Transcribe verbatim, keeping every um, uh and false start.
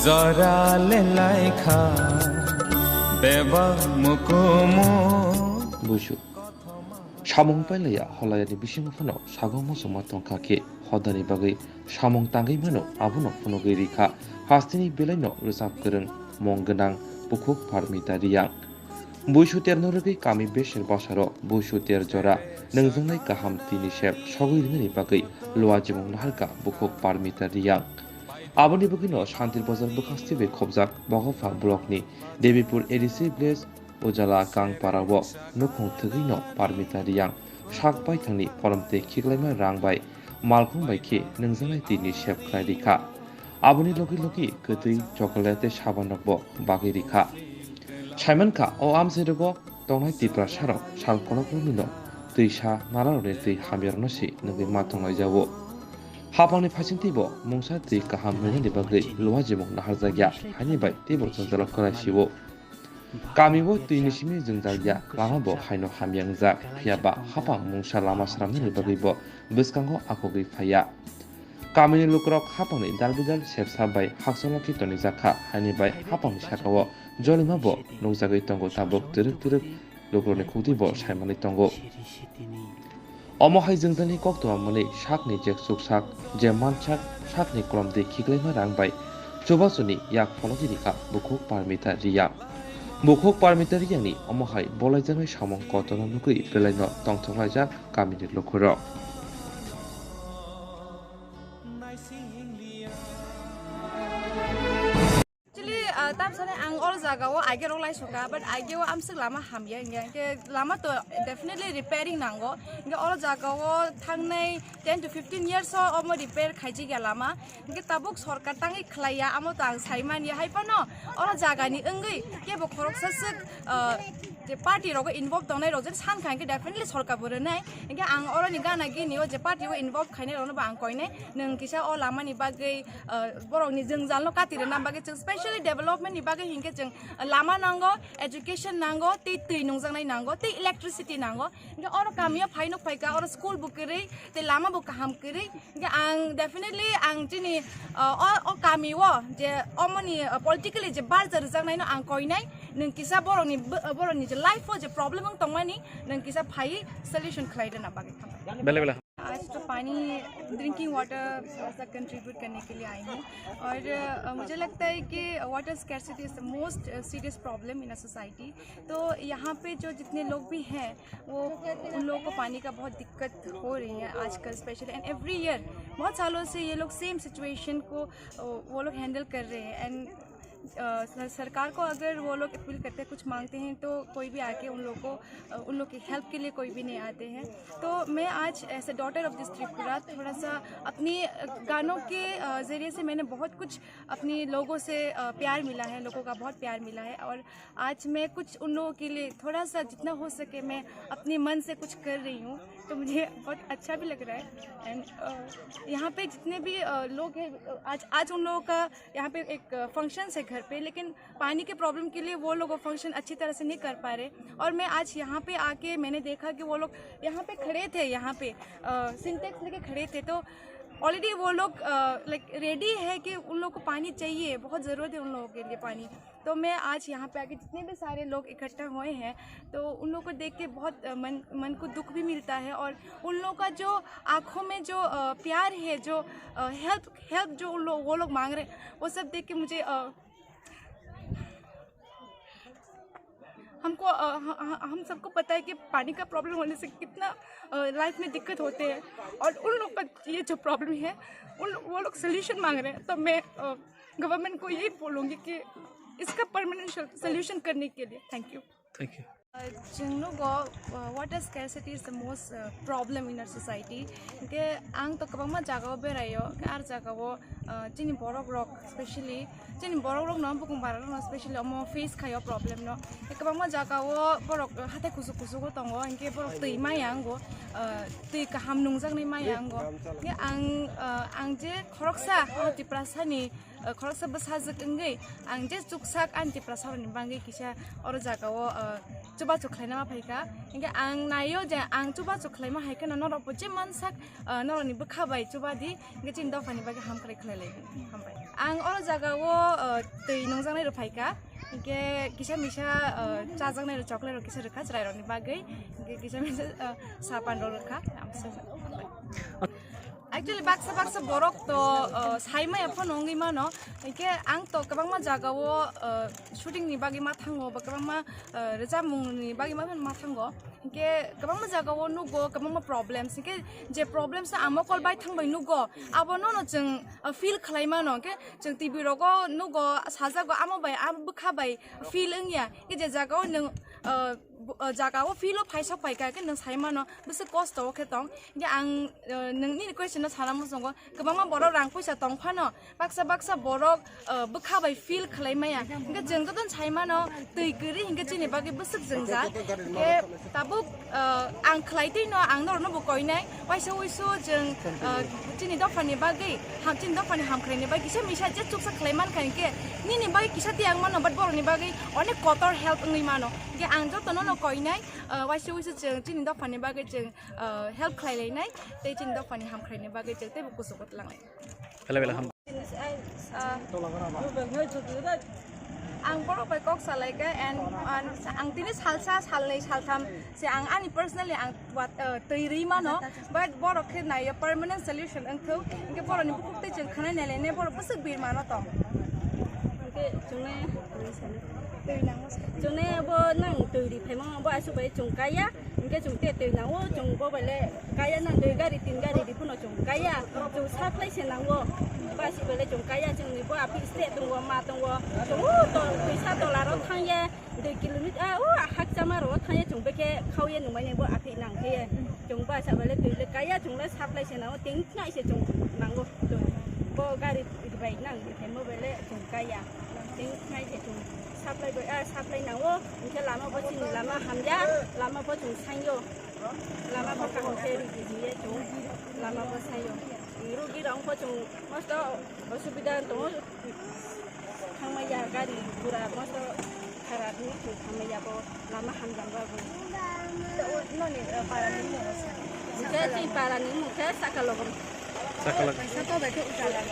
Jora le laikha bebak mukumu. Busu. Samung pailaya holayani bisingo phano sago muchungma tongkha khe hodani bagwi samung tangwi mano abono phunugwi rikha hasteni belaino rwchap kwrwng mung gwnang bukhuk Parmita Riyang. Buisu terno rwgwi kami beser basaro buisu ter jora nungjaknai kaham tini sep sogwi rinani bagwi luajimung naharkha bukhuk Parmita Riyang. Aboni bagwino Santir Bazar bwkhasti bai khobjak Bogopha blockni Debipur A D C village Ujala Kangparao nukhung thwgwino Parmita Riyang sak baithangni phorom tei khiklaima rang bai malkhung bai khe nungjaknai tini sep khlai rikha. Aboni logi logi kwtwi, chocolate tei sabanrokbo bagwi rikha. Saimankha, o amchairwgo tongnai Tiprasarok sal kolokroknwino twisa nalarokni twi hamyarokno se nungwi ma tonglaijao. Hapangni phaisingtwibo mungsa twi kaham nungnani bagwi luajimung naharjakya haini bai teibo jwngjalo kwlaisio. Kamio twini simi jwngjak ya, lamabo haino hamya wngjak, phiya ba hapang mungsa lama swnamnani bagwibo bwskango akugwi phaiya. Kamini lukurok hapangni dalbidal sepsa bai hakcholo khe tonijak kha, haini bai hapangni sakao jolimabo nukjagwi tongo tabuk twrwk twrwk lukurokni khukdibo saimanwi tongo. Omo hai jwngjalni koktwma mwnwi sakni je chuksak, je mansak, sakni kolom twi khiklaima rang bai chubasuni yak phologwi rikha bukhuk Parmita Riyang. Bukhuk Parmita Riyangni omo hai bolaijaknai samung kotorno nugwi belaino tongthok laijak kamini lukurok. Actually, ah, tam sani ang oro jaga o age rok lai soka, but age o amswk lama hamya hinkhe, hinkhe lama to definitely repairing nango. Hinkhe oro jaga o thangnai ten to fifteen years o omo repair khaijak ya lama. Hinkhe tabuk sorkar tangwi khlai ya, amo to ang sai manya. Hai phano oro jaga ni wngwi kebo khoroksa swk, ah, je party rogo involve tongnai rok je sankha hinkhe definitely sorkar bo rwnai. Hinkhe ang oro ni gana gini o je party o involve khainai rok no bo ang koinai. Nwng kisa o lama ni bagwi ah, borok ni jwngjal no kati rwna bagwi chwng specially development ni bagwi hinkhe chwng, ah, lama nango, education nango, tei twi nungjaknai nango, tei electricity nango. Hinkhe oro kamio phai nuk phaikha, oro school bo kwrwi, tei lama bo kaham kwrwi. Hinkhe ang definitely ang chini, ah, o, o kamio je omoni, ah, politically je barja rwjaknai no ang koinai, nwng kisa borok ni, borok ni je life o je problem wng tongmani, nwng kisa phai solution khlai rwna bagwi. Bele bele. आज तो पानी, drinking water थोड़ा सा कंट्रीब्यूट करने के लिए आई हूँ। और, अ, मुझे लगता है कि water scarcity is the most serious problem in a society. तो यहाँ पे जो जितने लोग भी हैं, वो, उन लोगों को पानी का बहुत दिक्कत हो रही है आजकल, स्पेशली एंड एवरी ईयर, बहुत सालों से ये लोग सेम सिचुएशन को, अ, वो लोग हैंडल कर रहे हैं। एंड अ, सर-, सरकार को अगर वो लोग अपील करते हैं, कुछ मांगते हैं, तो कोई भी आके उन लोग को, अ, उन लोग की हेल्प के लिए कोई भी नहीं आते हैं। तो मैं आज, as a daughter of this Tripura, थोड़ा सा अपनी, अ, गानों के, अ, ज़रिए से मैंने बहुत कुछ अपने लोगों से, अ, प्यार मिला है, लोगों का बहुत प्यार मिला है। और आज मैं कुछ उन लोगों के लिए थोड़ा सा, जितना हो सके, मैं अपने मन से कुछ कर रही हूँ, तो मुझे बहुत अच्छा भी लग रहा है। एंड, अ, यहाँ पे जितने भी, अ, लोग हैं, अ, आज, आज उन लोगों का यहाँ पे एक फंक्शंस है घर पे, लेकिन पानी के प्रॉब्लम के लिए वो लोग वो फंक्शन अच्छी तरह से नहीं कर पा रहे। और मैं आज यहाँ पे आके मैंने देखा कि वो लोग यहाँ पे खड़े थे, यहाँ पे, अ, सिंटेक्स लेके खड़े थे। तो ऑलरेडी वो लोग, अ, लाइक, रेडी है कि उन लोग को पानी चाहिए, बहुत ज़रूरत है उन लोगों के लिए पानी। तो मैं आज यहाँ पे आके, जितने भी सारे लोग इकट्ठा हुए हैं, तो उन लोगों को देख के बहुत, अ, मन, मन को दुख भी मिलता है। और उन लोगों का जो आंखों में जो, अ, प्यार है, जो, अ, हेल्प, हेल्प जो उन लोग, वो लोग मांग रहे हैं, वो सब देख के मुझे, अ, हमको, अ, ह-, ह-, हम सबको पता है कि पानी का प्रॉब्लम होने से कितना, अ, लाइफ में दिक्कत होते हैं, और उन लोग का ये जो प्रॉब्लम है, उन, वो लोग सोल्यूशन मांग रहे हैं। तो मैं, अ, गवर्नमेंट को यही बोलूँगी कि इसका परमानेंट सोल्यूशन करने के लिए। Thank you. Thank you. Chwng nugo, uh, water scarcity is the most, uh, problem in our society. Hinkhe ang to kwbangma jagao beraio, hinkhe ar jagao, uh, chini borok rok, specially chini borok rok no, bukung bara rok no specially omo face khaio problem no. Hinkhe kwbangma jagao borok, uh, hathai kuchuk kuchuk o tongo, hinkhe borok twi maya wngo, uh, twi kaham nungjaknai maya wngo. Hinkhe ang, uh, ang je khoroksa, o Tiprasani, uh, khoroksa bwsajwk wngwi ang je chuksak ani Tiprasarokni bagwi kisa oro jagao, uh, chubachu khlaina ma phaikha. Hinkhe ang naio je ang chubachu khlaima hai kheno norokbo je mansak, uh, norokni bwkha bai chubadi, hinkhe chini dophani bagwi hamkrai khlai. Hambai. Ang oro jagao, uh, twi nungjaknai rok phaikha. Hinkhe kisa misa, uh, chajaknai rok chocolate rok kisa rwkha chwrairokni bagwi. Hinkhe kisa misa, uh, sapan rok rwkha. Hambai. Actually, baksa baksa borok to, uh, saimaya phano wngwi mano. Hinkhe ang to kwbangma jagao, uh, shooting ni bagwi ma thango, ba kwbangma, uh, rwchapmung ni bagwi ma, ma thango. Hinkhe kwbangma jagao nugo, kwbangma problems. Hinkhe je problems no ang mokol bai thangbai nugo, abo nono chwng, uh, feel khlai mano. Hinkhe chwng T V rogo nugo, sajago, amo bai, abo bwkha bai feel wngya. Hinkhe je jagao nwng, uh, bu-, uh, jagao feel o phaisok phaikha, hinkhe nwng sai mano, bwswk kosto o khe tong. Hinkhe ang, uh, nwng nini question no sana muchungo, kwbangma borok rang puisa tong phano, baksa baksa borok, uh, bwkha bai feel khlai maya. Hinkhe chwng joto sai mano, twi kwrwi hinkhe chini bagwi bwswk jwngjal. Hinkhe tabuk, uh, ang khlai twi no, ang norok no bo koinai. Waisa wuisu chwng, uh, chini dopha ni bagwi, ham, chini dopha ni hamkrai ni bagwi kisa misa je chuksa khlai mankha hinkhe nini bagwi kisa tiyang mano, but borok ni bagwi onek kotor help wngwi mano. Hinkhe ang joto no no koinai, uh, waisa wuisu chwng chini dopha ni bagwi chwng, uh, help khlai lainai, tei chini dopha ni hamkrai ni bagwi chwng teibo kuchugo tlanglai. Bela bela ham. Ah, ang borok bai kok salaikha and, and ang tini salsa, salnwi, saltham se ang ani personally ang wat, ah, twi rwi mano, but borok khe naiya permanent solution wngthok, hinkhe borokni bukhuk tei chwng khwnai nai lainai borok bwswk birmano tong. Hinkhe chwngnai, chwngnai bo nang twi rwi phaimano bo aswk bai chwng kaiya. Hinkhe chwng te twi nango, chwng bo bai le kaya nang dui gari, tin gari ri phano chwng kaya. Chwng supply se nango. Basi bai le chwng kaya, chwngni bo aphi state tongo, ma tongo. Chwng o to twisa tola ro thangya, dui kilometer, ah, o hakchama ro thangya chwng bekhe khauya nungmani bo aphi nang khe. Chwng basa bai le twi le kaya, chwng le supply se nango, tin khnai se chwng nango. Chwng bo gari bai nang, hinkhe mo bai le chwng kaya. Tin khnai se chwng supply bai, ah, supply nango. Hinkhe lama bo chini lama hamya, lama bo chwng sangyo. Lama bo kaham khe rigi hiye chwng lama bo sayo. Rugi rok bo chwng mosto osubida tongo. Thangmaya gari gura mosto kharap ni chwng thangmaya bo lama hamjak ba bo. Noni, eh, para ni mung. Hwnkhe chini para ni mung khe Sakalogom. Sakalogom. Kaisa to bai khe Ujala.